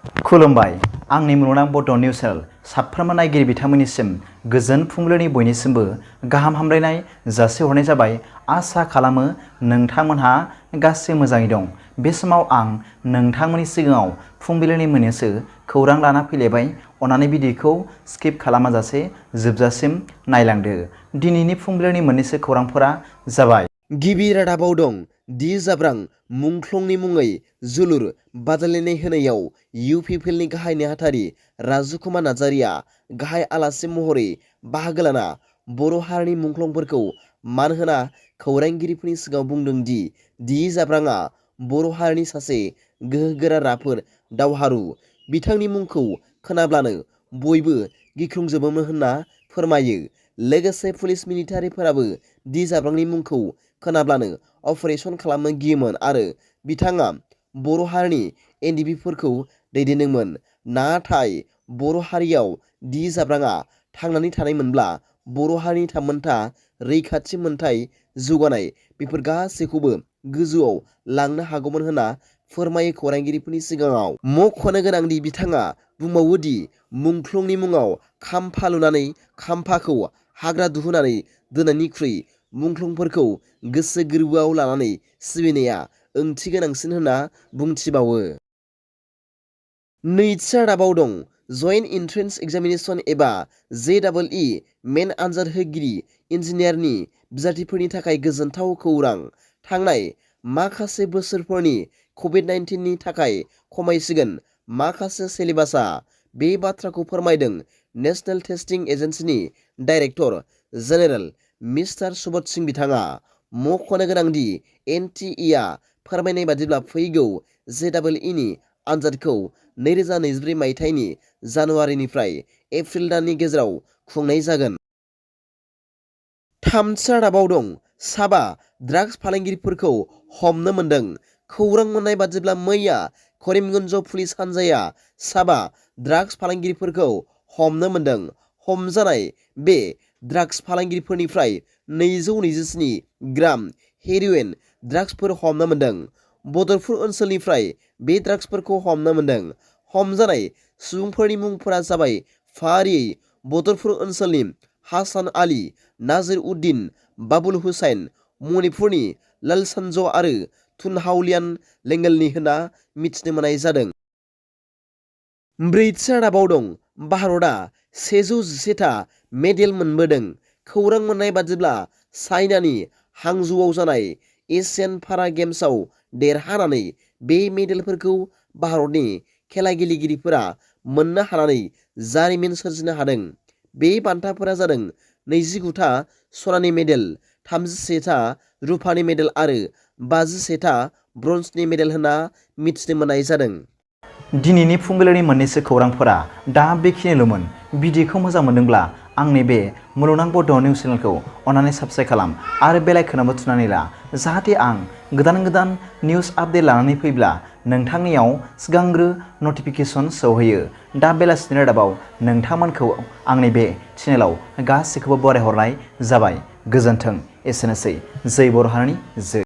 खुलुमबाय आंनि मुलुगनां बड' निउस चेनेल साफ्रोमबो नायगिरि बिथांमोननिसिम गोजोन फुंबिलिनि बयनिसिमबो गाहाम हामलायनाय जासिहरनाय जाबाय। आसा खालामो नोंथांमोनहा गासै मोजाङै दं। बे समाव आं नोंथांमोननि सिगाङाव फुंबिलिनि मोननैसो खौरां लाना फैलायबाय। अन्नानै भिडिअखौ स्किप खालामाजासे जोबजासिम नायलांदो। दिनैनि फुंबिलिनि मोननैसो खौरांफोरा जाबाय। गिबि रादाबाव दं दि जाब्रां मुंख्लंनि मुङै जोलुर बादायलायनाय होनायाव इउपिपिएलनि गाहाय नेहाथारि राजु कुमार नार्जारिया गाहाय आलासि महरै बाहागो लाना बर' हारिनि मुंख्लंफोरखौ मान होना खौरांगिरिफोरनि सिगाङाव बुंदों दि जाब्राङा बर' हारिनि सासे गोहोगोरा राफोद दावहारु। बिथांनि मुंखौ खोनाब्लानो बयबो गिख्रंजोबोमोन होनना फोरमायो। लोगोसे पुलिस मिलिटारिफोराबो दि जाब्रांनि मुंखौ खोनाब्लानो अपारेशन खालामनो गियोमोन आरो बिथाङा बर' हारिनि एनडिपिफोरखौ दैदेनदोंमोन। नाथाय बर' हारियाव दि जाब्राङा थांनानै थानायमोनब्ला बर' हारिनि थामोनथा रैखाथि मोनथाय जौगानाय बेफोर गासैखौबो गोजौआव लांनो हागौमोन होनना फोरमायो खौरांगिरिफोरनि सिगाङाव। मख'नो गोनांदि बिथाङा बुंबावो दि मुंख्लंनि मुङाव खाम्फा लुनानै खाम्फाखौ हाग्रा दुहुनानै दोननायनिख्रुइ मुंख्लंफोरखौ गोसो गोरबोआव लानानै सिबिनाया ओंथि गोनांसिन होनना बुंथिबावो। नैथि रादाबाव दं जइन्ट एन्ट्रेन्स एग्जामिनेशन एबा JEE मेन आनजाद होगिरि इन्जिनियारनि बिजाथिफोरनि थाखाय गोजोनथाव खौरां। थांनाय माखासे बोसोरफोरनि कभिड-19नि थाखाय खमायसिगोन माखासे सिलेबासआ। बे बाथ्राखौ फोरमायदों national testing agency director general mister Subodh Singh बिथाङा। मख'नो गोनांदि NTEआ फोरमायनाय बादिब्ला फैगौ JEEनि आनजादखौ 2024 मायथाइनि जानुवारिनिफ्राय एप्रिल दाननि गेजेराव खुंनाय जागोन। थामथि रादाबाव दं साबा ड्राग्स फालांगिरिफोरखौ हमनो मोनदों। खौरां मोननाय बादिब्ला मैया करिमगन्ज पुलिस हानजाया साबा ड्राग्स फालांगिरिफोरखौ हमनो मोनदों। हमजानाय बे ड्राग्स फालांगिरिफोरनिफ्राय 227 ग्राम हेर'इन ड्राग्सफोर हमनो मोनदों। बदरपुर ओनसोलनिफ्राय बे ड्राग्सफोरखौ हमनो मोनदों। हमजानाय सुबुंफोरनि मुंफोरा जाबाय फारियै बदरपुर ओनसोलनि हासान आली, नाजिर उद्दिन, बाबुल हुसैन, मणिपुरनि लालसानज आरो तुनहावलियान लेंगेलनि होनना मिथिनो मोननाय जादों। ब्रैथि रादाबाव दं भारतआ 111था मेडेल मोनबोदों। खौरां मोननाय बादिब्ला चाइनानि हांझौआव जानाय एशियान पारा गेम्सआव देरहानानै बे मेडेलफोरखौ भारतनि खेला गेलेगिरिफोरा मोननो हानानै जारिमिन सोरजिनो हादों। बे बान्थाफोरा जादों 29था सनानि मेडेल, 31था रुफानि मेडेल आरो 51था ब्रन्जनि मेडेल होनना मिथिनो मोननाय जादों। दिनैनि फुंबिलिनि मोननैसो खौरांफोरा दा बेखिनिल'मोन। भिडिअखौ मोजां मोनदोंब्ला आंनि बे मुलुगनां बड' निउस चेनेलखौ अन्नानै साबस्क्राइब खालाम आरो बेल आइकनआवबो थुनानै ला, जाहाथे आं गोदान निउस आपडेट लानानै फैब्ला नोंथांनियाव सिगांग्रो नटिफिकेसन सौहैयो। दा बेलासिनि रादाबाव नोंथांमोनखौ आंनि बे चेनेलाव गासैखौबो बरायहरनाय जाबाय। गोजोन्थों। एसेनोसै। जै बर' हारिनि जै।